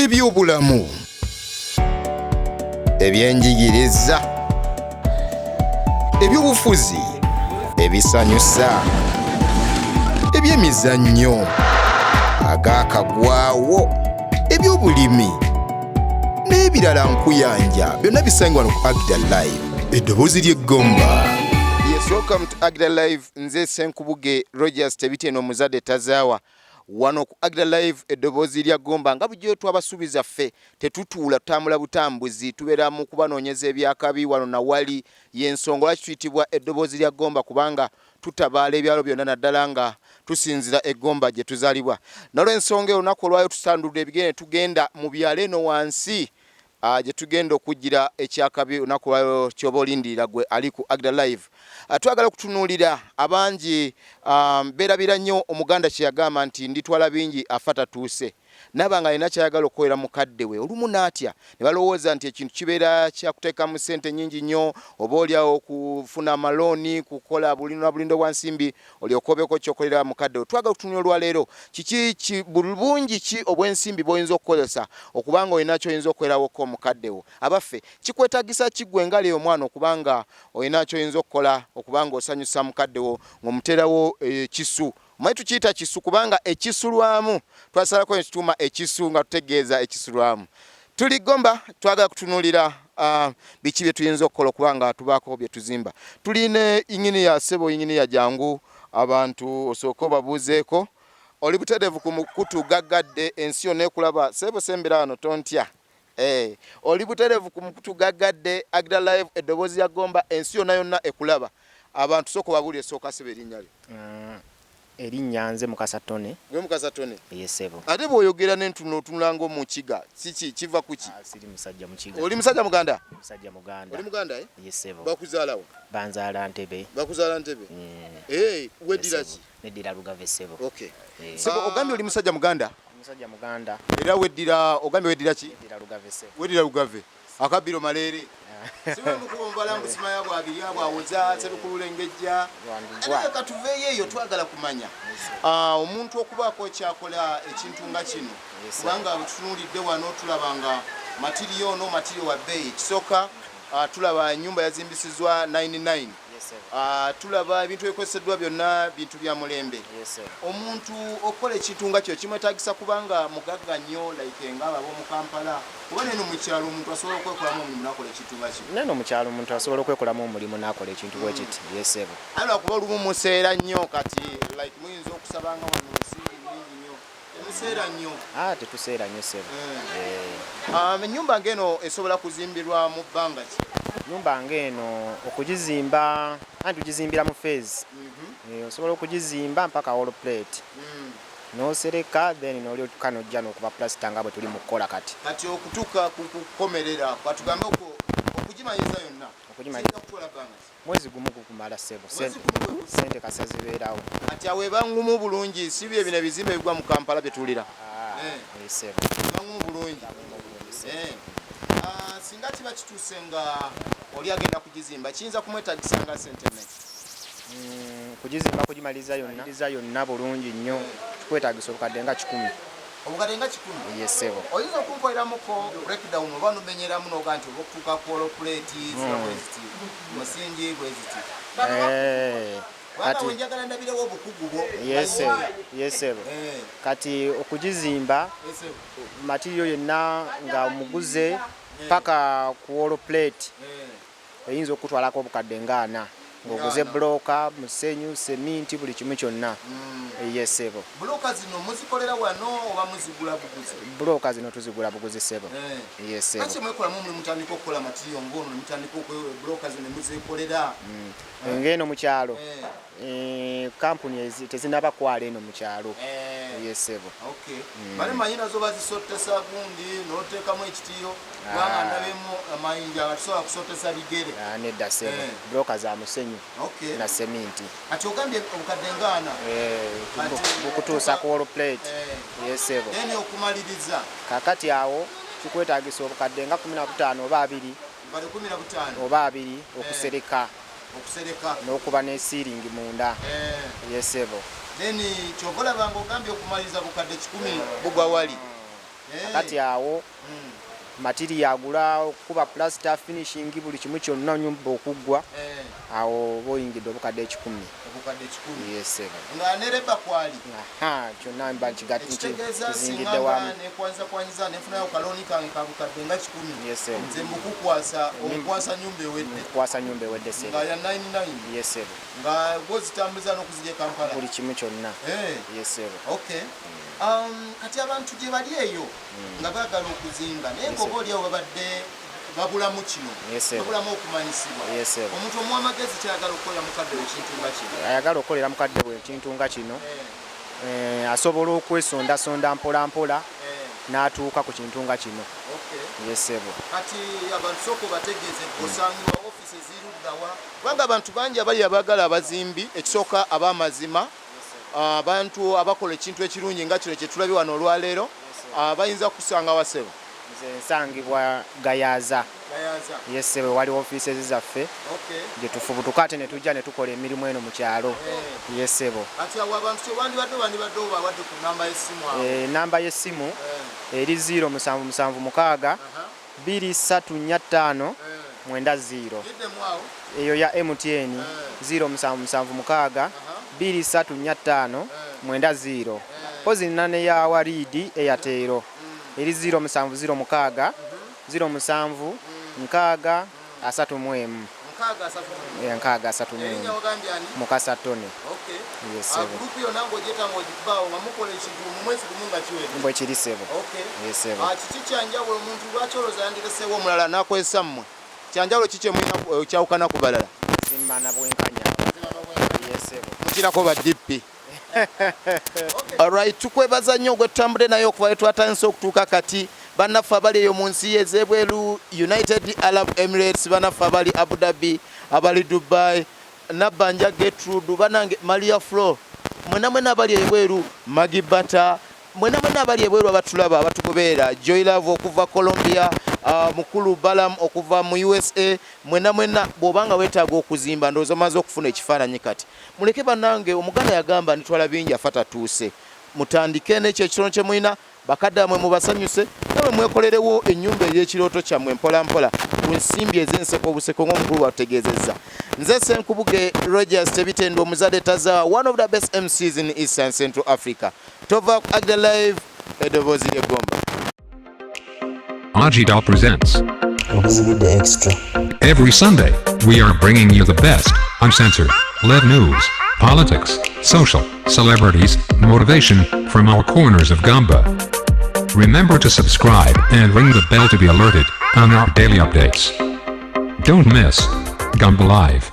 Ebyobulamu, ebyenjigiriza, ebyobufuzi, ebisanyusa, ebyemizannyo, agakagwawo, ebyobulimi n'ebirala nkuyanja byonna bisangibwa wano ku Agda Live, eddoboozi ly'eggomba. Yes, welcome to Agda Live. Nze Senkubuge Rogers Tebiteno, omuzadde tazaawa, wano ku Agda Live, eddoboozi lya Gomba. Nga bulijjo twabasuubiza, ffe tetutuula, tutambula butambuzi, tubeera mu kubanoonyeza ebyakabi wano nawali. Y'ensonga lwaki tuyitibwa eddoboozi lya Gomba, kubanga tutabaala ebyalo byonna, naddala nga tusinzira eggomba gye tuzaalibwa. Nolwensonga eyo, olunaku olwayo tusandulula ebigere, tugenda mu byalo eno wansi gye tugenda okugira ekyakabi. Olunaku lwayo kyoba olindirira gwe ali ku Agda Live. Twagala okutunuulira abangi beerabira nnyo Omuganda kye yagamba nti nditwala bingi afa tatuuse. Naaba nga alina kyayagala okukolera mukadde we, olumu n'atya ne balowooza nti ekintu kibeera kyakuteekamu ssente nnyingi nnyo, oba oliawo okufuna amalooni, kukola bulina bulindo bwa nsimbi olyoke obeeko kyokolera mukadde we. Twagala okutunula olwaleero kiki bulungi ki obw'ensimbi bw'oyinza okukozesa okuba nga olina ky'oyinza okukolerawoko omukadde wo. Abaffe, kikwetagisa ki ggwe nga leero omwana okuba nga olina ky'oyinza okukola okuba nga osanyusa mukadde wo ng'omuteerawo ekisu? Omanyi tukiyita kisu kubanga ekisulwamu twasalako ne tutuuma ekisu nga tutegeeza ekisulwamu. Tuli Gomba, twagala kutunuulira biki bye tuyinza okukola okuba nga tubaako bye tuzimba. Tuli ne inginiya. Ssebo inginiya, jangu abantu osooke obabuuzeeko. Oli butereevu ku mukutu gaggadde, ensi yonna ekulaba. Ssebo, sembera wano, tontya. Oli butereevu ku mukutu gaggadde, Agda Live, eddoboozi ya Gomba, ensi yonna yonna ekulaba. Abantu sooka obabuulire, sooka ssebo, erinnya lyo. Erinnya nze Mukasa Tony. Gwe Mukasa Tony? Ye ssebo. Ate bw'oyogera n'entuno otunula ng'omukiga, kiki kiva ku ki? Ah, siri musajja mukiga. Oli musajja Muganda? Musajja Muganda. Oli Muganda, eh? Ye ssebo. Bakuzaalawo? Banzaala Ntebe. Bakuzaala Ntebe? Eh, weddira ki? Neddira Lugave, ssebo. Okay. Ssebo, ogambye oli musajja Muganda? Musajja Muganda. Era weddira, ogambye weddira ki? Neddira Lugave, ssebo. Weddira Lugave. Akabbiro maleere. Sibe mukuba omubala mbusimaya bwabirya bwawoza serukululengejja. Ate katuveeyo eyo, twagala kumanya omuntu okubaako kyakola ekintu nga kino, kubanga bwe tutunuulidde wano tulaba nga material ono material wa bbeeyi. Ekisooka, tulaba ennyumba yazimbisizwa 99. Tulaba ebintu ebikozeseddwa byonna bintu bya mulembe. Omuntu okukola ekintu nga kyo kimwetagisa kubanga mugagga nnyo, like nga abo ab'omu Kampala, oba neno mu kyalo omuntu asobola okwekolamu omulimu nakola ekintu nga kino? Neno mu kyalo omuntu asobola okwekolamu omulimu n'akola ekintu bwe kiti. Ye ssebo. Aye lwakuba olumu museera nnyo, kati like muyinza okusabanga wano ensimbi nnyingi nnyo, temuseera nnyo? Ah, tetuseera nnyo, ssebo. Ennyumba ng'eno esobola kuzimbirwa mu bbanga ki? Nyumba ng'eno okugizimba, anti tugizimbira mu phase. Osobola okugizimba mpaka wall plate n'osereka, then n'olyoka n'ojja n'okuba plaster nga bwe tuli mu kukola kati. Kati okutuuka ku kukomerera, katugambe okugimaliriza yonna, Okugimaliriza. kiyinza kutwala bbanga ki? Mwezi gumu gukumala, ssebo. Mwezi gumu gwe gusa? Sente kasa zibeerawo. Kati awo eba ngumu bulungi, si bye bino ebizimbe ebigwa mu Kampala bye tuwulira? Ah, ssebo. Eba ngumu bulungi. Singa kiba kituuse nga oli agenda kugizimba, kiyinza kumwetagisa nga sente mmeka? Kugizimba kugimaliriza yonna yonna bulungi nnyo kikwetagisa obukadde nga 100. Obukadde nga 100? Ye ssebo. Oyinza okunkoleramuko breakdown oba nomenyeramu noga nti oba okutuuka ku wall plate ziba bwe ziti, musingi bwe ziti, kubanga kati wenjagala ndabirewo obukugu bwo. Ye ssebo, ye ssebo. Kati okugizimba, Ye ssebo. material yenna nga omuguze paka ku wall plate, eyinza okutwalako obukadde nga 40 ng'oguze Nga 40. Bulooka, musenyu, seminti, buli kimu kyonna. Ye ssebo. Bulooka zino muzikolera wano oba muzigula buguzi? Bulooka zino tuzigula buguzi, ssebo. Ye ssebo. Lwaki mwekolamu omulimu, mutandika okukola material ng'ono ne mutandika bulooka zino ne muzeekolera? Ng'eno mu kyalo, kampuni tezinaba kwala eno mu kyalo. Ye ssebo. Okay. Bale manyi nazo bazisotesa gundi n'oteekamu ekitiyo, kubanga ndabemu amayinja nga tusobola kusotesa bigere. Ah, nedda ssebo. Bulooka za musenyu na seminti. Kati ogambye obukadde nga 40. Bukutuusa ku wall plate. Ye ssebo. Then okumaliriza? Kakati awo kikwetagisa obukadde nga 15 oba 20. Obukadde 15. Oba 20 okusereka. Okusereka. N'okuba ne ceiling munda. Ye ssebo. Then kyova olaba nga ogambye okumaliriza bukadde 100 bugwa wali. Kati awo material agula okukuba plaster, finishing, buli kimu kyonna, nyumba okuggwa, awo oba oyingidde obukadde 100. Obukadde 100? Yes, sir. Nga ne labour kwali? Aha, kyonna mba Ekitegeeza kizingidde singa wamu. Nekwanyiza kwanyiza nenfunayo kalooni kange ka bukadde nga 100, Yes, sir. nze mbukukwasa, onkwasa nyumba ewedde? Nkukwasa nyumba ewedde, sir. Nga ya 99? Yes, sir. Nga gwozitambuza n'okuzija e Kampala? Buli kimu kyonna. Yes, sir. Okay. Kati abantu gye bali eyo nga baagala okuzimba, naye Yes, nga oba oliawo babadde babulamu kino, Yes, sir. babulamu okumanyisibwa, Yes, sir. omuntu omuwa amagezi kyayagala okukolera mukadde we ekintu nga kino? Ayagala okukolera mukadde we ekintu nga kino, asobola okwesondasonda mpola mpola n'atuuka ku kintu nga kino. Yes, ssebo. Kati abantu sooka obategeeze osangibwa ofiisi eziruddawa, kubanga abantu bangi abali abaagala abazimbi, ekisooka ab'amazima, abantu abakola ekintu ekirungi nga kino kyetulabye wano olwaleero, bayinza kusanga wasebo? Nze nsangibwa Gayaza. Yes, ssebo, waliwo ofiisi zaffe gye tufubutuka ate ne tujja ne tukola emirimu eno mu kyalo. Yes, ssebo. Kati awo abantu kyewandibadde bandibadde obawadde ku namba y'essimu awo? Namba y'essimu eri 0776 2345 90. Giddemu awo. Eyo ya MTN, 0776 2345 90. Pozi nina ne ya Waridi Airtel, eri 0706 07 60 31. 63? 63. Erinnya wagambye ani? Mukasa Tony. Yes, sir. Gurupu yonna ng'ogyeta ng'ogikubaawo nga mukola ekintu mu mwezi gumu nga kiwedde? Bwe kiri, ssebo. Yes, ssebo. Kiki kyanjawulo omuntu lwaki olowooza yandireseewo omulala n'akozesa mmwe? Kyanjawulo ki kyemulina kyawukana ku balala? Zimba na bwenkanya. Yes, ssebo. Mukirako ba DP. Alright, tukwebaza nnyo gwe tutambudde naye okuva we twatandise okutuuka kati. Bannaffe abali eyo mu nsi ez'ebweru, United Arab Emirates, bannaffe abali Abu Dhabi, abali Dubai, Nabbanja Gertrude, banange Maria Flo, mwena mwena abali ebweru, Magibata, mwena mwena abali ebweru abatulaba, abatugoberera, Joy Love okuva Colombia, mukulu Balam okuva mu USA, mwena mwena bw'obanga weetaaga okuzimba, ndowooza omaze okufuna ekifaananyi. Kati muleke bannange, Omuganda yagamba nitwala bingi afa tatuuse. Mutandike n'ekyo ekitono kye mulina, bakadde bamwe mubasanyuse, nawe mwekolerewo ennyumba ey'ekirooto kyammwe mpola mpola ku nsimbi ez'enseko obuseko ng'omukulu watutegeezezza. Nze Senkubuge Rogers Tebitendo, omuzadde tazaawa, one of the best MCs in East and Central Africa. Tova ku Agda Live, eddoboozi ly'eggomba. Ajida presents. Obuzibidde Extra. Every Sunday, we are bringing you the best, uncensored, live news, politics, social, celebrities, motivation, from all corners of Gomba. Remember to subscribe and ring the bell to be alerted on our daily updates. Don't miss Gomba Live.